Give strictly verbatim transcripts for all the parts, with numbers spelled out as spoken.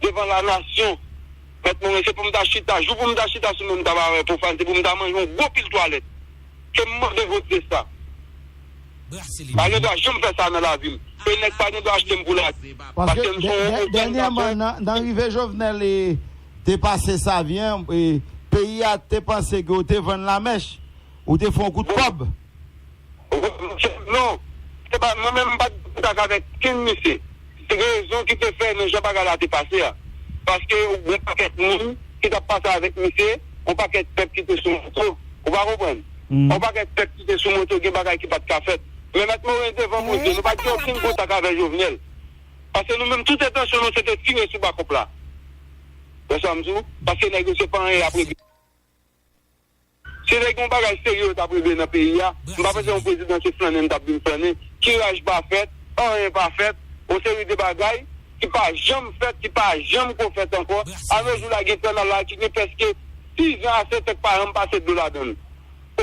devan lanasyon. Mèt Moren, se pou m ta chita, jou pou m ta chita sou men m ta ba wè pwofàn, se pou m ta manje yon gwo pil twalèt. Ke m mande Bondye sa. Pa gen dwa janm fè sa nan lavi m. E nèg pa gen dwa achte m pou lavi. Paske m se yon dènyèman, nan, nan rive Jovenel e te pase Savyen, e peyi a te panse ke yo te vann lamèch, ou te fè yon kout kòb. Non, se pa, mwen menm m pa t kontak avèk kenn misye. Se rezon ki te fè nan jan bagay la te pase a. Paske yon pakèt moun ki t ap pase avèk misye, yon pakèt pèp ki te sou moto. Ou pa konprann? Yon pakèt pèp ki te sou moto, gen bagay ki pa t ka fèt. Men Mèt Moren devan Bondye, nou pa t gen okenn kontak avè Jovenel. Paske nou menm, tout entansyon nou, se te tire sou bakòp la. Wè sa m di w? Paske nèg yo se pa anyen y ap regle. Si te gen yon bagay serye yo t ap regle nan peyi a, m pa panse yon prezidan se flannen n t ap vin flannen. Kiraj pa fèt, anyen pa fèt, yon seri de bagay ki pa janm fèt, ki pa janm ko fèt ankò. Ann, jodi a gen kannal la ki gen prèske sizan a sèt an k pa janm pase dlo ladan l.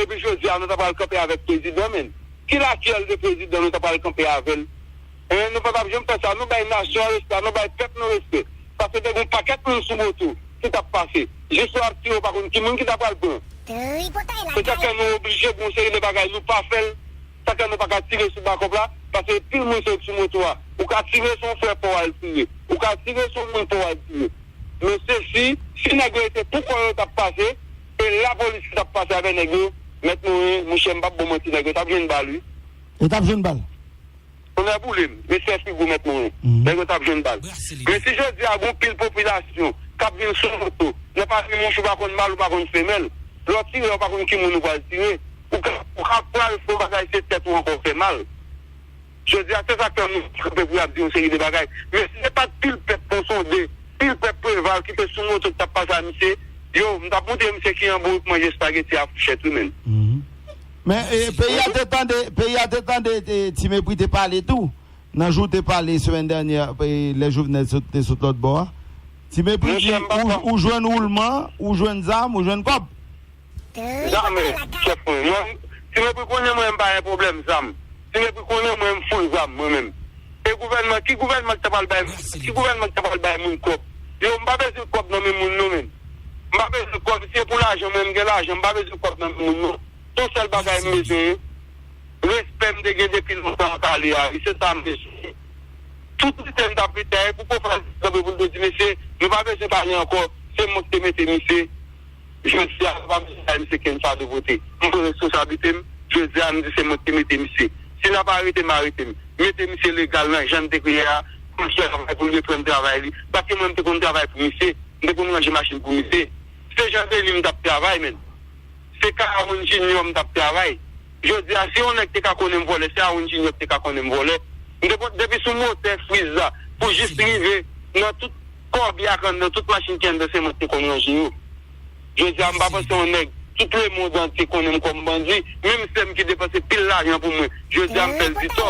Epi jodi a, nou ta pral kanpe avèk prezidan, men. Ki lakyèl de prezidan nou ta pral kanpe avè l? Hein, nou pa t ap janm fè sa. Nou bay nasyon an respè, nou bay pèp nou respè. Paske te gen yon pakèt moun sou moto ki t ap pase. Jis lè w ap tire, w pa konn ki moun ki ta pral pran. Se sa k fè nou oblije gen yon seri de bagay nou pa fè l. Sa k fè nou pa ka tire sou bakòp la. Paske pil moun se sou moto a. Ou ka tire sou yon frè pa w al tire. Ou ka tire sou yon moun pa w al tire. Men se si, si nèg yo rete pou kò yo t ap pase, e lapolis ki t ap pase avè nèg yo, Mèt Moren, monchè, m p ap ba w manti, nèg yo t ap jwenn bal, wi. Yo t ap jwenn bal. Tonnè boule m, respè figo Mèt Moren. Nèg yo t ap jwenn bal. Men si jodi a gon pil popilasyon k ap vin sou moto, nan pami mouch ou pa konn mal, ou pa konn femèl, lè w tire, ou pa konn ki moun ou pral tire, ou ka, ou ka pral fè yon bagay, se tèt ou ankò w fè mal. Jodi a, se sa k fè moun kanpe pou y ap di yon seri de bagay. Men si se pa t pil pèp pou sonde, pil pèp Preval ki te sou moto k t ap pase a misye, yo, m t ap montre misye ki anbo yo k manje espageti a fouchèt, wi, menn. Men, e, peyi a te tande, peyi a te tande, e, Ti Mepri te pale tou. Nan jou te pale semèn dènyè, e, lè Jovenel sot, te sot lòt bò a. Ti Mepri di, ou, ou jwenn woulman, ou jwenn zam, ou jwenn kòb. Jamè, chèf mwen. Mwen, Ti Mepri konnen mwen, m pa gen pwoblèm zam. Ti Mepri konnen mwen, m full zam, mwen menm. E gouvènman, ki gouvènman ki ta pral bay, ki gouvènman ki ta pral bay moun kòb? Yo, m pa bezwen kòb nan men moun, non, menm. M pa bezwen kòb, si se pou lajan, mwen, m gen lajan, m pa bezwen kòb nan men moun, non. Se yon sèl bagay m bezwen, respè m te gen depi lontan an kale a, wi, se sa m bezwen. Tout lite m t ap lite a, e pou Pwofò kanpe pou l te di, mesye, nou pa bezwen pale ankò, se mwen ki te mete misye. Jodi a, nou pa bezwen bay misye kenn fado vote. M pran responsablite m, jodi a, m di se mwen ki te mete misye. Si n ap arete m, arete m. Mete misye legal nan jan n te kreye a, pou l travay, pou l reprann travay li. Paske mwen, m te konn travay pou misye, m te konn ranje machin pou misye. Se Jan Deni m t ap travay, menn. Se Aaron Junior m t ap travay. Jodi a, si yon nèg te ka konnen m vòlè, se Aaron Junior ki te ka konnen m vòlè. M te konn, depi sou motè friz la, pou jis rive nan tout kòbya k anndan, tout machin ki anndan, se mwen ki te konn ranje yo. Jodi a, m pa panse yon nèg, tout lemonn antye konnen m kòm bandi, menm sè m ki depanse pil lajan pou mwen. Jodi a, m fè l di tò.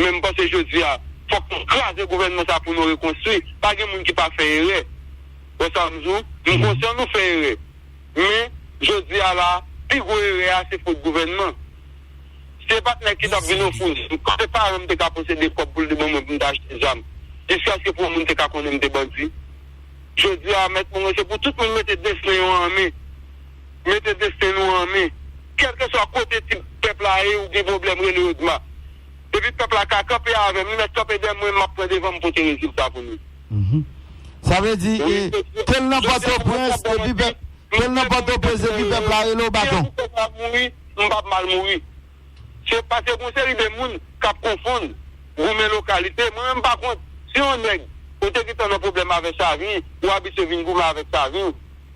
Men m panse jodi a, fòk nou kraze gouvènman sa pou nou rekonstwi. Pa gen moun ki pa fè erè. Wè sa m di w? M konsyan nou fè erè. Men, jodi a la, pi gwo erè a, se fot gouvènman. Si se pa t nèg ki t ap vin ofri w zam, kòman paran m te ka posede kòb pou l te ban mwen pou m ta achte zam? Jiskaske pou yon moun te ka konnen m te bandi. Jodi a, Mèt Moren, se pou tout moun mete desten yo an men. Mete desten nou an men. Kèlkeswa kote ti pèp la ye, ou gen pwoblèm, rele Odma. Depi pèp la ka kanpe avè m, li mèt kanpe dèyè mwen, m ap pran devan m pote rezilta pou nou. Sa vle di, e, ke l nan Pòtoprens, depi pèp, ke l nan Pòtoprens, depi pèp la rele w baton. Si yon pèp la mouri, m p ap mal mouri. Se paske gon seri de moun k ap konfonn goumen lokalite. Mwen menm, pa kont, si yon nèg, ou te gentan nan pwoblèm avèk Savyen, ou abitye vin goumen avèk Savyen,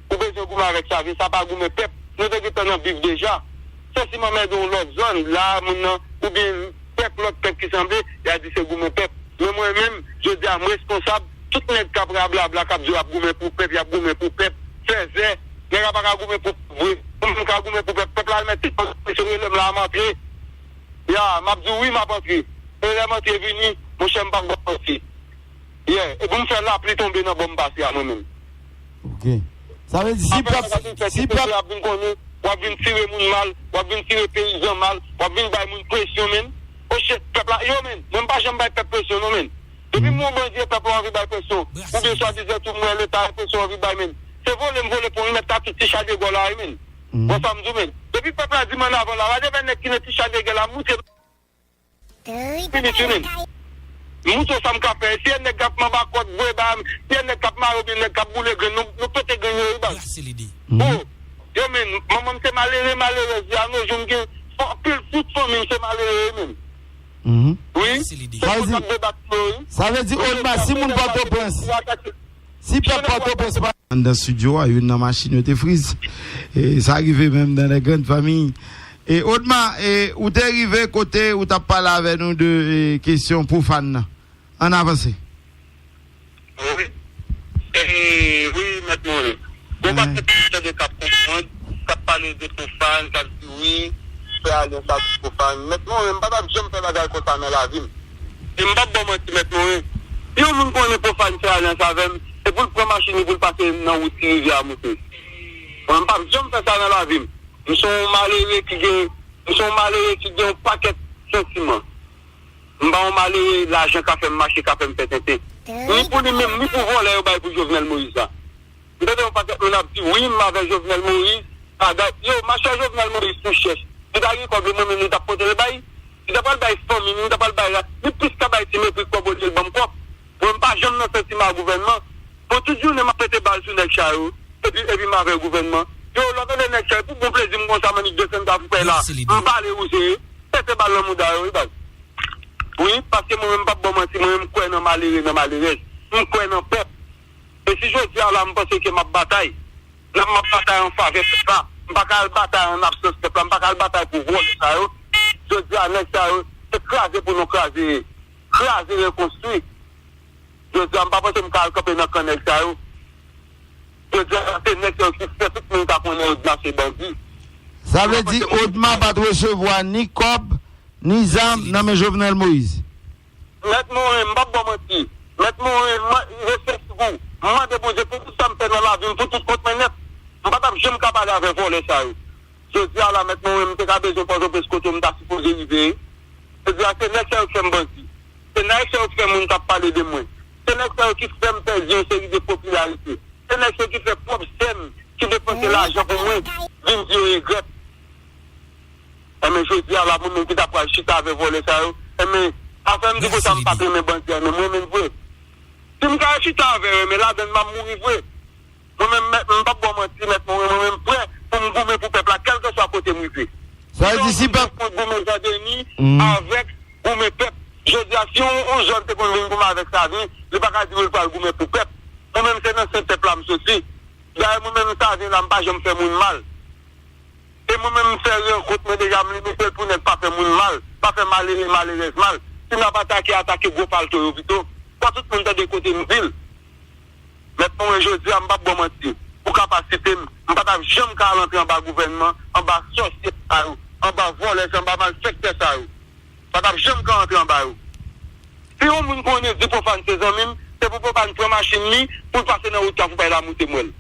ou bezwen goumen avèk Savyen, sa pa goumen pèp. Nou te gentan nan bif deja. Sòsi m anmède yon lòt zòn, la, moun nan, oubyen kèk lòt pèp ki sanble, y a di se goumen pèp. Men mwen menm, jodi a, m responsab. Tout nèg k ap rablabla, k ap di y ap goumen pou pèp, y ap goumen pou pèp, fèzè. Nèg la pa ka goumen pou pèp vre. Mwen menm ka goumen pou pèp. Pèp la al mèt tout presyon, rele m la, m antre. Ya, m ap di w wi, m ap antre. E lè m antre vini, monchè, m p ap ba w manti. Yeah, epi m fè lapli tonbe nan bò m pase a, mwen menm. Ok. Sa vle di, si pèp, si pèp, w ap vin konnen, w ap vin tire moun mal, w ap vin tire peyizan mal, w ap vin bay moun presyon, menn. O shit, pèp la, yo, menn, mwen m pa janm bay pèp presyon, non, menn. Depi m wè yon bandi e pèp la anvi bay presyon, oubyen swadizan tou m wè Leta e presyon anvi bay, men. Se vole m vole pou yon mèt ka tout ti chadegò la, wi, men. Bon, sa m di w, men. Depi pèp la di m ann avan la, wadèvè nèg ki nan ti chadegò la, moutre m. Fini, fini. M moutre w sa m ka fè. Si e nèg k ap manba kòd, voye ba m, si e nèg k ap mare oubyen nèg k ap boule grenn, nou, nou pete grenn yo, wi, baz. Brase lide. Bon, yo, men, manman m se malere, malerèz, a no jou m gen anpil, tout fanmi m se malere, wi, men. Wi. Brase lide. Se konsa m debat yo, wi. Sa vle di, Odma, si moun Pòtoprens, si pèp Pòtoprens pa anndan estidyo a, youn nan machin yo te friz. E sa rive menm dans les grandes familles. E Odma, e ou te rive kote ou t ap pale avè nou de, e, kesyon pwofàn nan. Ann avanse. Wi. E, wi, mèt Morin. Gon pakèt moun tande k ap konprann, k ap pale de pwofàn, k ap di wi, fè alyans avèk pwofàn. Mèt Morin, m pa t ap janm fè bagay konsa nan lavi m. E m p ap ba w manti, mèt Morin. Si yon moun konnen pwofàn fè alyans avè m, se pou l pran machin li pou l pase nan wout Ti Rivyè a monte. Mwen, m p ap janm fè sa nan lavi m. M se yon malere ki gen, m se yon malere ki gen yon pakèt santiman. M pa yon malere lajan ka fè m mache, ka fè m fè tenten. Ni pou li menm, ni pou vòlè yo bay pou Jovenel Moïse la. M tande yon pakèt moun ap di, wi, m avè Jovenel Moïse. Bagay, yo, machè Jovenel Moïse tou chèch. Li ta gen kòb li, mwen menm, li t ap pote l bay. Li ta pral bay fanmi, li ta pral bay la. Li plis ka bay ti mepri kòb olye l ban m kòb. Mwen, m pa janm nan santiman a gouvènman. Bon, tout jounen, m ap pete bal sou nèg sa yo. Epi, epi m avè gouvènman. Yo, lè w tande nèg sa yo, pou bon plezi m konsa, m annik desann ta pou pè la. M pale ou se pete bal nan mouda yo, wi, baz. Wi, paske mwen menm, m p ap ba w manti, mwen menm, m kwè nan malere, nan malerèz. M kwè nan pèp. E si jodi a la, m panse ke m ap batay, nan m ap batay an favè pèp la, m pa ka al batay an absans pèp la, m pa ka al batay pou vòlè sa yo. Jodi a, nèg sa yo, se kraze pou nou kraze, kraze, rekonstwi. Jodi a, m pa panse m ka al kanpe nan kan nèg sa yo. Jodi a, se nèg sa yo ki fè tout moun ta konnen Odma se bandi. Sa vle di Odma pa t resevwa ni kòb, ni zam nan men Jovenel Moïse. Mèt Morin, m p ap ba w manti. Mèt Morin, man, respè sou ou. M mande Bondye pou tout sa m fè nan lavi m, pou tout kont mwen nèt. M pa t ap janm ka pale avè vòlè sa yo. Jodi a la, mèt Morin, m te ka bezwen Pòtoprens kote m ta sipoze rive. Jodi a, se nèg sa yo k fè m bandi. Se nèg sa yo k fè moun k ap pale de mwen. Se nèg sa yo ki fè m pèdi yon seri de popilarite. Se nèg sa yo ki fè pwòp sè m ki depanse lajan pou mwen vin di yo regrèt. Enben, jodi a la, mwen menm ki ta pral chita avè vòlè sa yo, enben, afè m di konsa m pa t renmen bandi a, men m renmen l vre. Si m ka chita avè yo, enben, ladann m ap mouri vre. Mwen menm, mèt, m p ap ba w manti, mèt Morin, mwen menm prè pou m goumen pou pèp la, kèlkeswa kote m rive. Sa vle di si pèp. Pou goumen Jan Deni avèk goumen pèp. Jodi a, si yon, yon jèn te konn vin goumen avèk Savyen, li pa ka di li pral goumen pou pèp. Mwen menm, se nan sen pèp la m soti. Dayè, mwen menm, Savyen la, m pa janm fè moun mal. E mwen menm, m fè rankont mwen deja, m limite l pou nèg pa fè moun mal, pa fè malere, malerèz mal. Si n ap atake, atake gwo palto yo pito. Fò tout moun tande kote m di l. Mèt Morin, jodi a, m p ap ba w manti, pou kapasite m, m pa t ap janm ka al antre anba gouvènman, anba sòsye sa yo, anba vòlè sa, anba malfektè sa yo. M pa t ap janm ka antre anba yo. Si yon moun konnen di Pwofàn se zanmi m, se pou Pwofàn pran machin li, pou l pase nan wout Kafou Pay la, moute m wè l.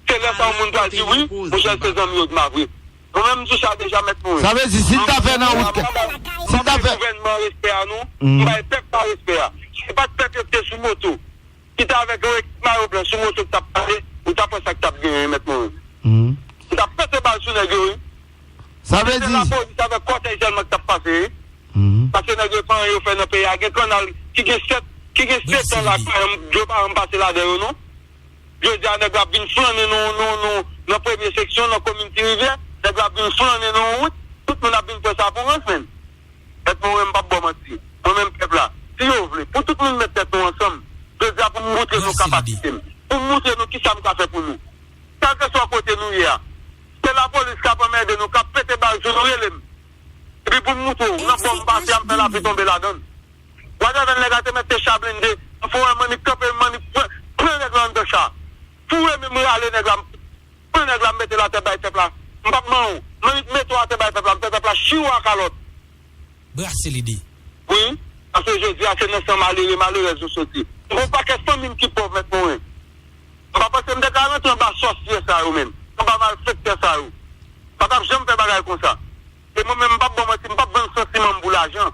Se lè sa yon moun pral di, wi, monchè, se zanmi Odma vre. Mwen menm, m di sa deja, mèt Morin. Sa vle di, si l ta fè nan wout, si l ta fè. Gouvènman respè a nou, m bay pèp la respè a. Si se pa t pèp yo ki te sou moto, ki te avèk yon ekipman yo blan sou moto k t ap pale, ou t ap wè sa k t ap genyen, mèt Morin. Ou t ap pete bal sou nèg yo, wi. Sa vle di. Se lapolis avèk kòtèj sèlman k t ap pase, wi. Paske nèg yo pa anyen yo fè nan peyi a. Gen kannal ki gen sèt, ki gen sèt an la, pa janm, dlo pa janm pase ladan yo, non. Jodi a, nèg la ap vin flannen nan, nan, nan, nan premye seksyon, nan komin Ti Rivyè. Nèg la ap vin flannen nan wout. Tout moun ap vin pran sa pou rans, menn. Mèt Morin, m p ap ba w manti. Mwen menm pèp la, si yo vle, pou tout moun met tèt nou ansanm, jodi a pou m moutre nou kapasite m, pou m moutre nou kisa m ka fè pou nou. Kèlkeswa kote nou ye a, se lapolis k ap anmède nou, k ap pete bal sou nou, rele m. Epi pou m moutre w, nan bò m pase a, m fè lapli tonbe ladan l. Wadèvè nèg la te mete cha blende, m fè w wè m annik kanpe, m annik pran, pran nèg la anndan cha. Foure men m rale nèg la, m pran nèg la, m mete l atè bay pèp la. M p ap manyen w. M annik mete w atè bay pèp la, m fè pèp la chiwo a kalòt. Brase lide. Wi, paske jodi a se nan san malere, malerèz nou soti. M gen yon pakèt fanmi m ki pòv, mèt Morin. M pa panse m te ka rantre anba sòsyè sa yo menm, anba malfektè sa yo. M pa t ap janm fè bagay konsa. E mwen menm, m p ap ba w manti, m p ap vann santiman m pou lajan.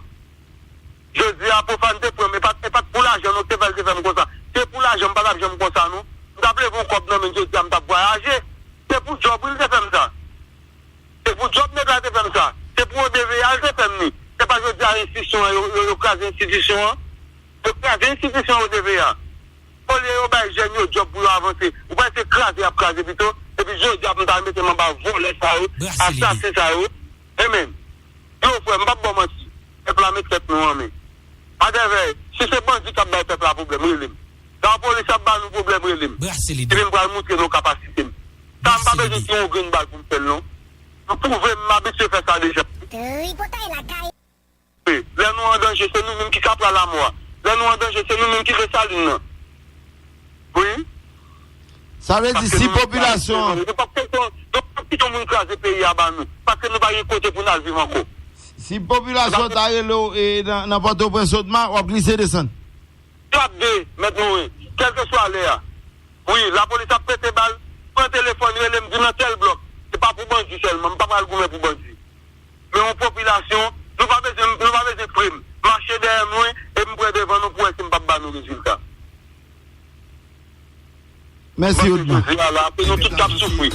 Jodi a, Profane te pran m, e pa t, e pa t pou lajan, non, te fè l te fè m konsa. Se pou lajan, m pa t ap janm konsa, non. M t ap leve yon kòb nan men l, jodi a, m t ap vwayaje. Se pou djòb, wi, l te fè m sa. Se pou djòb nèg la te fè m sa. Se pou O D V A l te fè m li. Se pa jodi a enstitisyon an, yo, yo, yo kraze enstitisyon an. Yo kraze enstitisyon O D V A. Olye yo bay jèn yo djòb pou yo avanse, ou panse se kraze y ap kraze pito? Epi jodi a pou m ta mete m anba vòlè sa yo, asasen sa yo. Amen. Yo, frè, m p ap ba w manti. Pèp la met tèt nou an men. Atèvè, si se bandi k ap bay pèp la pwoblèm, rele m. Lapolis ap ba nou pwoblèm, rele m. Epi m pral montre nou kapasite m. Sa m pa bezwen ti yon grenn bal pou m fè l, non. Nou pwouve m, m abitye fè sa deja. Tripotay lakay. Lè nou an danje, se nou menm ki ka pran lamò a. Lè nou an danje, se nou menm ki Desalin nan. Wi. Sa vle di si popilasyon an. Nou p ap kite, nou p ap kite yon moun kraze peyi a ba nou. Paske nou pa gen kote pou n al viv ankò. Si popilasyon ta rele w e nan, nan Pòtoprens, Odma, w ap glise desann. Yo ap de, mèt Moren, kèlkeswa lè a. Wi, lapolis ap pete bal, pran telefòn, rele m, di nan tèl blòk. Se pa pou bandi sèlman, m pa pral goumen pou bandi. Men yon popilasyon, nou pa bezwen, nou pa bezwen pre m. Mache dèyè mwen, e m pran devan nou pou wè si m p ap ba nou rezilta. Mèsi, Odma. Jodi a la, se nou tout k ap soufri.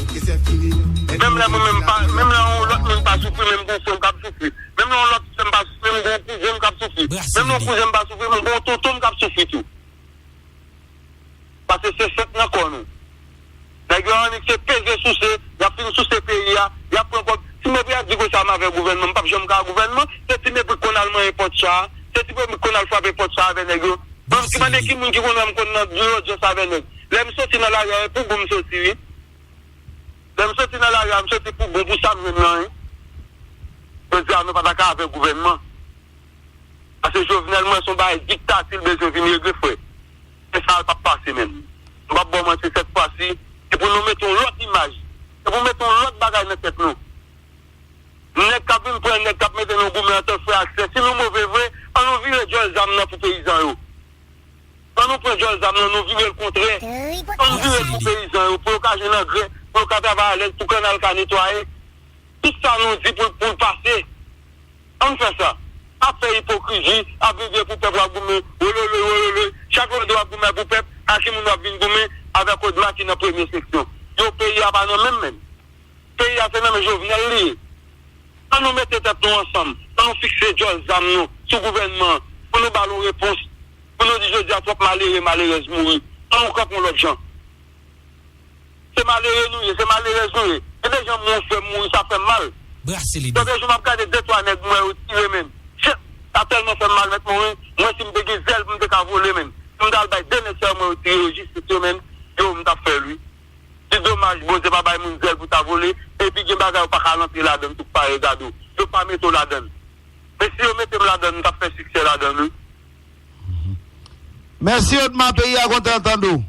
Menm lè mwen menm pa, menm lè yon lòt moun pa soufri, menm gon frè m k ap soufri. Menm lè yon lòt sè m pa soufri, menm gon kouzen m k ap soufri. Menm yon kouzen m pa soufri, menm gon tonton m k ap soufri tou. Paske se sèt nan kò nou. Nèg yo annik se peze souse, y ap fin souse peyi a, y ap pran kòb. Ti mepri ap di konsa m avè gouvènman, m p ap janm ka gouvènman. Se ti mepri k konn al manyen pòt cha a, se ti mepri k konn al frape pòt cha a avè nèg yo. Ban m ki mande ki moun ki konn wè m konn nan lodyans avè nèg. Lè m soti nan lari a, e pou bon m soti, wi. Lè m soti nan lari a, m soti pou bon, pou sa m jwenn nan, wi. Jodi a, nou pa ta ka avè gouvènman. Paske Jovenel, m wè se yon bagay diktati l bezwen vin regle, frè. E sa, l p ap pase menm. M p ap ba w manti, sèt fwa si, se pou nou mete yon lòt imaj. Se pou mete yon lòt bagay nan tèt nou. Nèg k ap vin pran nèg k ap mete nou goumen antan frè ak sè. Si nou move vre, an nou vire djòl zam nan pou peyizan yo. An nou pran djòl zam nan, nou vire l kontrè. An nou vire l pou peyizan yo, pou yo ka jwenn angrè, pou yo ka travay alèz, pou kannal ka netwaye. Tout sa nou di pou, pou l pase. An n fè sa. Ap fè ipokrizi, ap vin di pou pèp w ap goumen, wololoy, wololoy. Chak lè w di w ap goumen pou pèp, a ki moun w ap vin goumen? Avèk Odma ki nan premye seksyon. Yo, peyi a pa nan men m menm. Peyi a se nan men Jovenel li ye. An nou mete tèt nou ansanm, an nou fikse djòl zam nou sou gouvènman an, pou nou ba l yon repons, pou nou di jodi a twòp malere, malerèz mouri. An nou kanpe yon lòt jan. Se malere nou ye, se malerèz nou ye. Gen de jan m wè yon frè m mouri, sa fè m mal. Gen de jou m ap gade de twa nèg m wè yo tire menm. Shit, sa tèlman fè m mal, mèt Moren, mwen si m te gen zèl pou m te ka vole menm. Si m t al bay de nèg sa yo m wè yo tire yo jistis yo menm, yo, m t ap fè l wi. Se domaj Bondye pa bay moun zèl pou ta vole, epi gen bagay ou pa ka rantre ladan l, tout parèy gade w. Yo pa mete w ladan l. Men si yo mete m ladan l, m t ap fè siksè ladan l wi. Mèsi Odma, peyi a kontan tande w.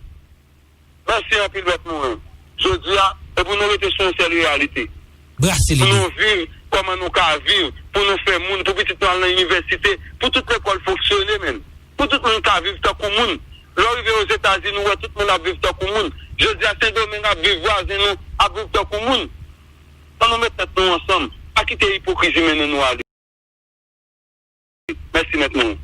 Mèsi anpil mèt Moren. Jodi a, e pou nou rete sou yon sèl reyalite. Pou nou viv kòman nou ka viv, pou nou fè moun, pou pitit nou al nan inivèsite, pou tout lekòl fonksyone menm. Pou tout moun ka viv tankou moun. Lè w rive Ozetazini, ou wè tout moun ap viv tankou moun. Jodi a, Sendomeng ap viv, vwazen nou ap viv tankou moun. An nou met tèt nou ansanm. Pa kite ipokrizi mennen nou ale. Mèsi mèt Moren.